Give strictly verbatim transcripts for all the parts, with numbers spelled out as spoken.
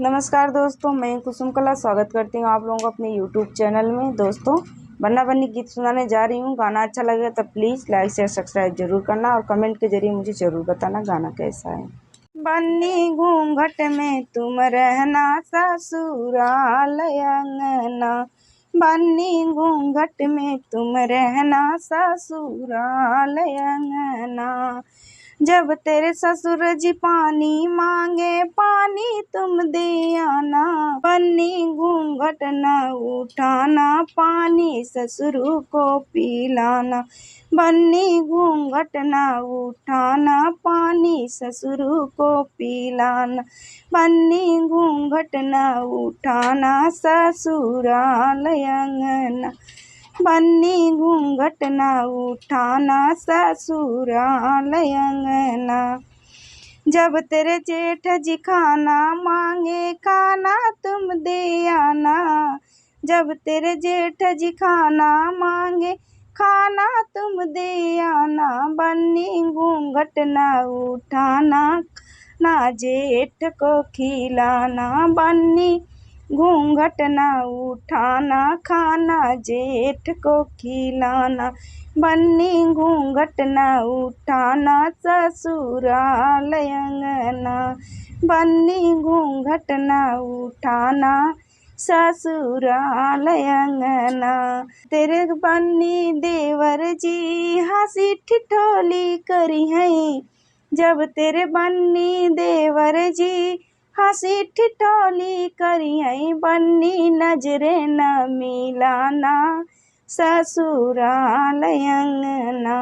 नमस्कार दोस्तों, मैं कुसुम कला स्वागत करती हूँ आप लोगों को अपने YouTube चैनल में। दोस्तों, बन्ना बन्नी गीत सुनाने जा रही हूँ। गाना अच्छा लगेगा तो प्लीज लाइक, शेयर, सब्सक्राइब जरूर करना और कमेंट के जरिए मुझे जरूर बताना गाना कैसा है। बन्नी घूंघट में तुम रहना ससुराल अंगना, बन्नी घूंघट में तुम रहना ससुराल अंगना। जब तेरे ससुर जी पानी मांगे, पानी तुम दे आना। बन्नी घूंघट न उठाना, पानी ससुर को पिलाना। बन्नी घूंघट न उठाना, पानी ससुर को पिलाना। बन्नी घूंघट न उठाना, ससुराल अंगना। बन्नी घूंघट न उठाना, ससुराल अंगना। जब तेरे जेठ जी खाना मांगे, खाना तुम दे आना। जब तेरे जेठ जी खाना मांगे, खाना तुम दे आना। बन्नी घूंघट न उठाना, ना जेठ को खिलाना। बन्नी घूंघट न उठाना, खाना जेठ को खिलाना। बन्नी घूंघट न उठाना, ससुराल अंगना। बन्नी घूंघट न उठाना, ससुराल अंगना। तेरे बन्नी देवर जी हंसी ठिठोली करिहैं। जब तेरे बन्नी देवर जी हंसी ठिठोली करिहैं, बन्नी नजरे न मिलाना, ससुराल अंगना।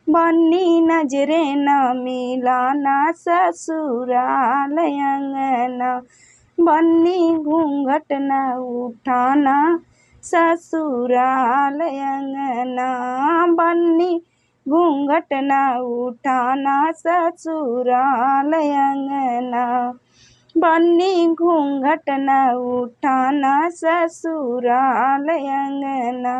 बन्नी नजरे न मिलाना, ससुराल अंगना। बन्नी घूंघट न उठाना, ससुराल अंगना। बन्नी घूंघट न उठाना, ससुराल अंगना। बन्नी घूंघट न उठाना, ससुराल अंगना।